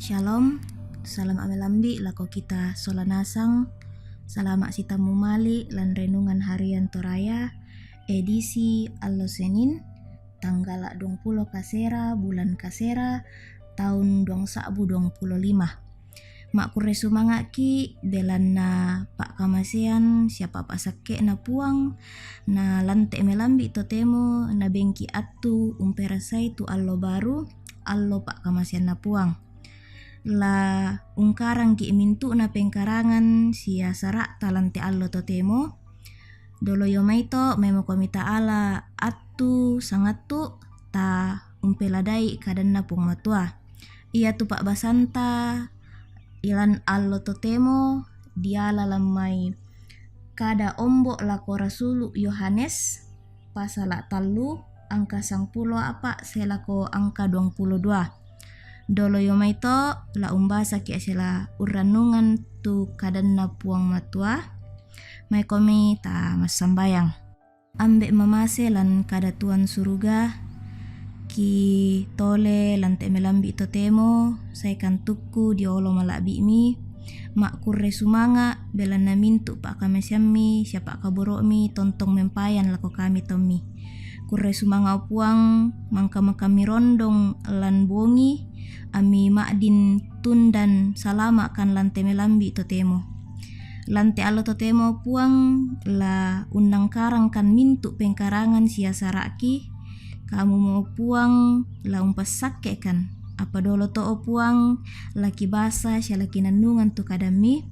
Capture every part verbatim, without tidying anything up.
Shalom, salam amelambi lako kita sola nasang. Salama sitammu mali lan renungan harian Toraya, edisi allo Senin, tanggala duang pulo kasera, bulan kasera, taun duang sabbu duang pulo lima. Makkurre sumanga'ki, belanna pakkamasean siapa pasakke'na Puang, na lante melambi totemo nabengki attu umperasai tu allo baru, allo pakkamaseanna Puang. La ungkarangki mintu'na pengkarangan sia sara'ta lante allo totemo. Dolo io maito, maimokomi ta'ala attu sangattu ta umpeladai kadanna Puang Matua. Iatu pa'basanta ilan allo totemo diala lan mai kada ombo lako rasulu Yohanes, pasala tallu, angka sangpulo apa selako angka duang pulo dua. Dolo io maito, la umbasaki sela urrannungan tu kadanna Puang Matua. Maikomi ta massambayang. Ambe mamase lan kada Tuan suruga, ki tole lante melambi totemo, sai kantukku diolo malabbi'mi, makkurre sumanga, belanna mintu pakkamaseammi sia pakkaboro'mi tontong mempayan lako kami tommi. Kurre sumanga o Puang, mangka-mangkammi rondong lan bongi, ammi ma'din tundan salama kan lante melambi totemo. Lante allo totemo Puang, la unnangkarangkan mintu pengkarangan sia sara'ki, kamumo Puang la umpassakke'kan. Apa dolo to o Puang, laki basa sia laki nannungan tu kadammi,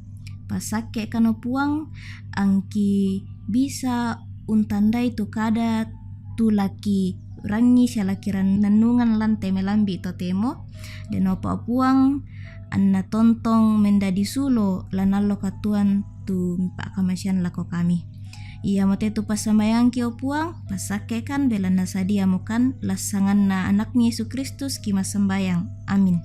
passakke'kan o Puang, angki bisa untandai tu kada tu laki rangi sia laki ran-, nannungan lante melambi totemo, denopa o Puang, anna tontong mendadi sulo lanallo katuan tu pakkamasean lako kami. Iamote tu passambayangki o Puang, passakke'kan belanna sadiamokan lassanganna Anakmi Yesu Kristus ki massambayang. Amin.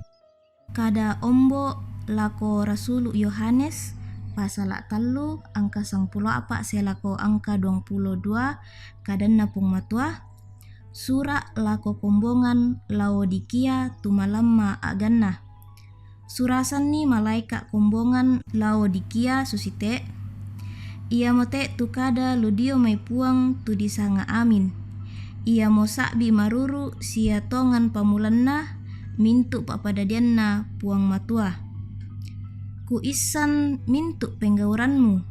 Kada ombo lako rasulu Yohanes, pasala tallu, angka sangpulo apa selako angka duang pulo dua, kadanna Puang Matua, sura lako kombongan Laodikia tumalamma aganna. Surasanni malaeka kombongan Laodikia susite, iamote tu kada ludio mai Puang tu disanga Amin. Iamo sabbi maruru sia tongan pamulanna mintu papadadianna Puang Matua. Kuissan mintu penggauranmu,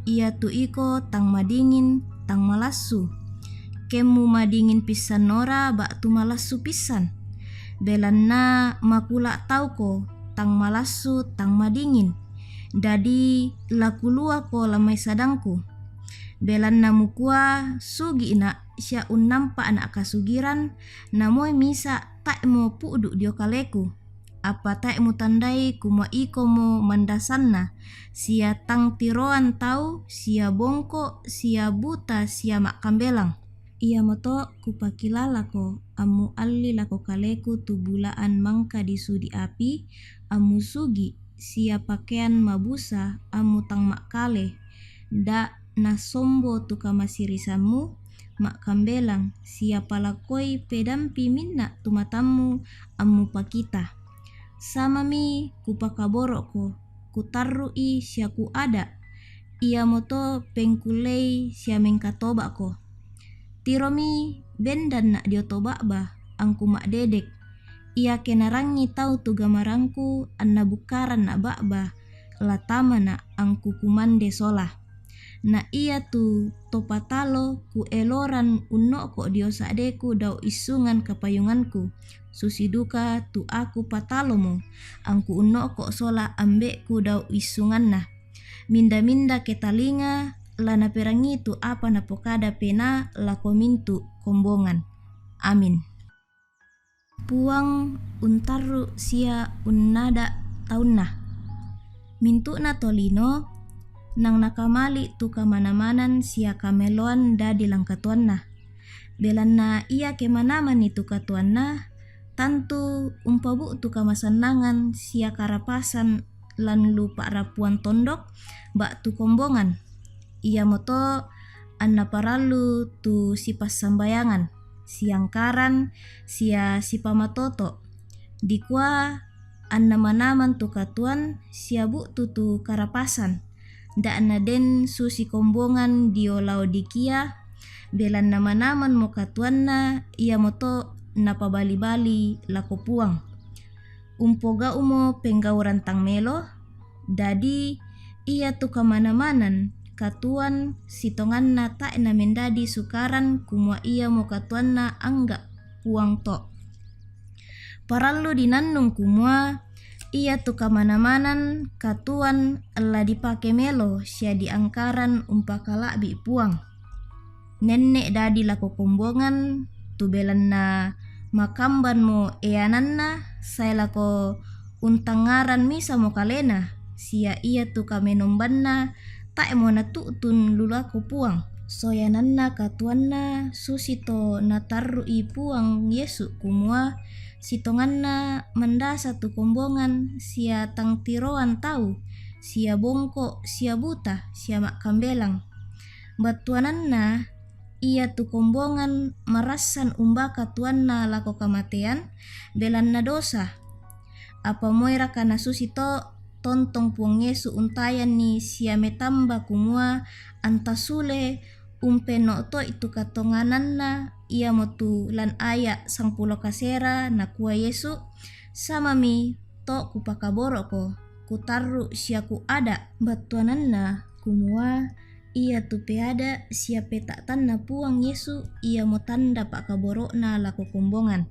iatu iko tang madingin, tang malassu. Kemmu madingin pissan nora ba'tu malassu pissan. Belanna makula tauko, tang malassu, tang madingin. Dadi lakuluako lan mai sadangku. Belanna mukua, sugi'na sia unnampa'na kasugiran, namoi misa tae'mo pu'du dio kaleku. Apa tae mutandai kumua ikomo mandasanna, sia tang tiroan tau, sia bongko, sia buta, sia makkambelang. Iamoto kupakilalako ammu alli lako kaleku tu bulaan mangka disudi api, ammu sugi, sia pakean mabusa, ammu tang makkale, da nasombo tu kamasirisammu, makkambelang, sia palakoi pedampi minna tu matammu, ammu pakita. Samami kupakaborokko, kutarru'i sia kuada, iamoto pengkullei sia mengkatoba'ko. Tiromi bendanna dio to ba'ba, angku ma'dedek. Iake narangi tau tu gamarangku anna bukkaranna ba'ba, latamana angku kumande sola. Na iatu to patalo kueloran unno'ko dio sadeku dao issungan kapayunganku, susi duka tu aku patalomo, angku unno'ko sola ambe'ku dao issunganna. Minda-minda ketalinga, la naperangi tu apa napokada Penaa lako mintu kombongan. Amin. Puang untarru sia unnada taunna. Mintu'na tolino, nang nakamali tu kamana-manan sia kameloan dadi langkatuanna. Belanna iake manamani tu katuanna, tantu umpabu'tu kamasannangan sia karapasan lan lu pa'rapuan tondok, ba'tu kombongan. Iamoto anna parallu tu sipassambayangan, siangkaran, sia sipamatoto. Dikua Anna manaman tu katuoan sia bu'tu tu karapasan, da'na den susi kombongan dio Laodikia, belanna manamanmo katuoanna iamoto napabali-bali lako Puang. Umpogau'mo penggauran tang melo, dadi iatu kamanamanan katuoan sitonganna tae' namendadi sukaran kumua iamo katuoanna angga' Puang to. Parallu dinannung kumua iatu kamanamanan katuoan la dipake melo sia diangkaran umpakala'bi' Puang. Nenne' dadi lako kombongan, tu belanna makambanmo eananna, sae lako untangngaran misamo kalena, sia iatu kamenombanna tae'mo natu'tun lu lako Puang. Soyananna katuoanna susito natarru'i Puang Yesu kumua sitonganna mandasa tu kombongan sia tang tiroan tau, sia bongko, sia buta, sia ma'kambelang. Battuananna iatu kombongan marassan umbaka tuanna lako kamatean, belanna dosa. Apa moiraka nasusito, tontong Puang Yesu untayanni sia metamba kumua anta sule umpenno'to'i tu katongananna, iamotu lan aya' sangpulo kasera, nakua Yesu, "Samami to kupakaboro'ko, kutarru' sia kuada'." Battuananna kumua iatu peada' sia peta'tanna Puang Yesu iamo tanda pa'kaboro'na lako kombongan.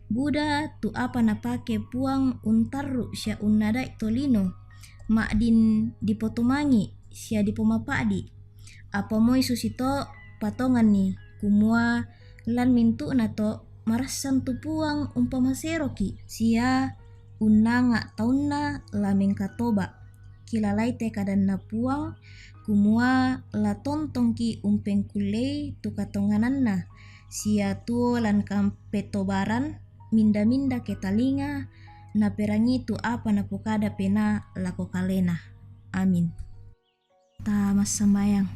Buda tu apa napake Puang untarru' sia unnada'i tolino, ma'din dipotomangi' sia dipomapa'di'. Apa moi susito, patonganni, kumua lan mintu'nato marassan tu Puang umpamaseroki', sia unnanga' taunna la mengkatoba'. Kilalai te kadanna Puang, kumua la tontongki' umpengkullei tu katongananna, sia tuo lan kampetobaran, minda-minda ke talinga, naperangi tu apa napokada Penaa lako kalena. Amin. Ta massambayang.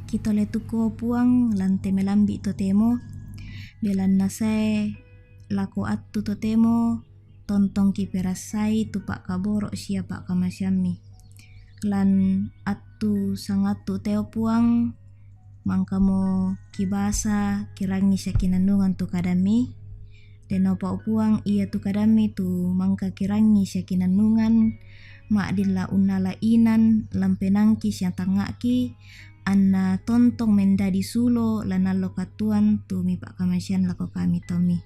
Kitole tuko Puang lan te melambi' totemo, belanna sae lako attu totemo tontongki' perassai tu pa'kaboro' sia pa'kamaseammi. Lan attu sangattu teo Puang, mangkamo kibasa kirangi sia kinannungan tu kadammi. Denopa o Puang iatu kadammi tu mangka kirangi sia kinannungan, ma'din la unnala inan lan penaangki sia tangnga'ki, anna tontong mendadi sulo lan allo katuoan tu mipa'kamasean lako kami tommi.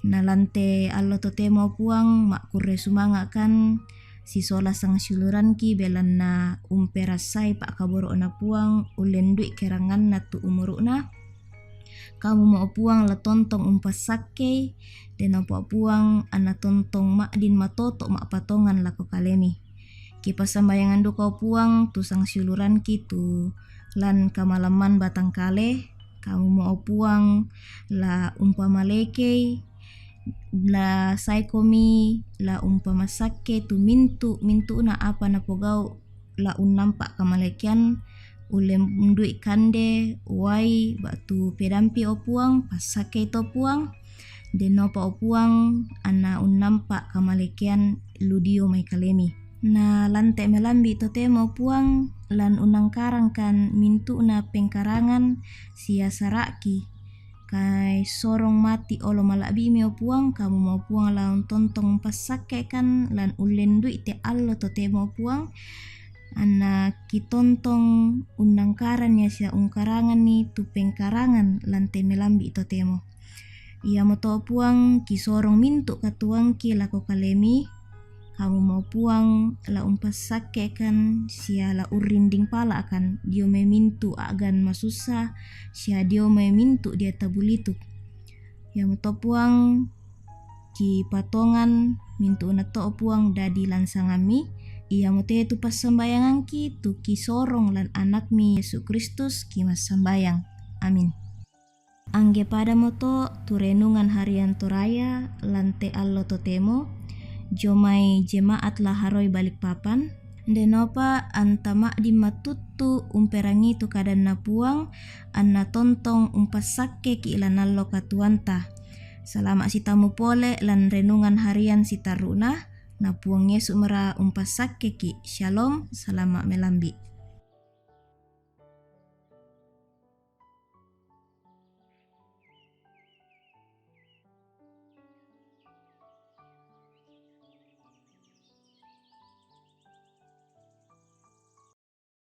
Na lan te allo totemo Puang, ma'kurre sumanga'kan sisola sangsiuluranki, belanna umperassai pa'kaboro'na Puang, ullendui keranganna tu umuru'na. Kamumo o Puang la tontong umpassakkei, denopa o Puang anna tontong ma'din matoto' ma'patongan lako kalemi. Kipassambayangan duka o Puang tu sangsiuluranki tu lan kamalamman batang kale, kamumo o Puang la umpamalekei, la saekomi la umpamassakkei tu mintu'-mintu'na apa napogau' la unnampa' kamalekean, ullendui kande, uai, ba'tu pedampi o Puang, passakkei to Puang, denopa o Puang anna unnampa' kamalekean lu dio mai kalemi. Na lan te melambi' totemo Puang, lan unnangkarangkan mintu'na pengkarangan sia sara'ki, kai sorong mati' olo mala'bi'mi o Puang, kamumo o Puang la untontong umpassakkekan lan ullendui te allo totemo o Puang, anna kitontong unnangkaranni sia ungkaranganni tu pengkarangan lan te melambi' totemo. Iamoto Puang kisorong mintu' katuoangki lako kalemi, kamumo Puang la umpassakkekan sia la urrinding pala'kan dio mai mintu' a'gan masussa sia dio mai mintu' deata bulituk. Iamoto Puang kipatongan mintu'nato Puang dadi lansangammi, iamote tu passambayangangki tu kisorong lan Anakmi Yesu Kristus kimassambayang. Amin. Angge padamo to tu renungan harian Toraya lan te allo totemo, dio mai jemaat Laharoi Balikpapan, denopa anta ma'din matuttu umperangi tu kadanna Puang, anna tontong umpassakkeki' lan allo katuoanta. Salama' sitamu pole lan renungan harian sitarru'na. Na Puang Yesu mera umpassakkeki'. Shalom, salama' melambi'.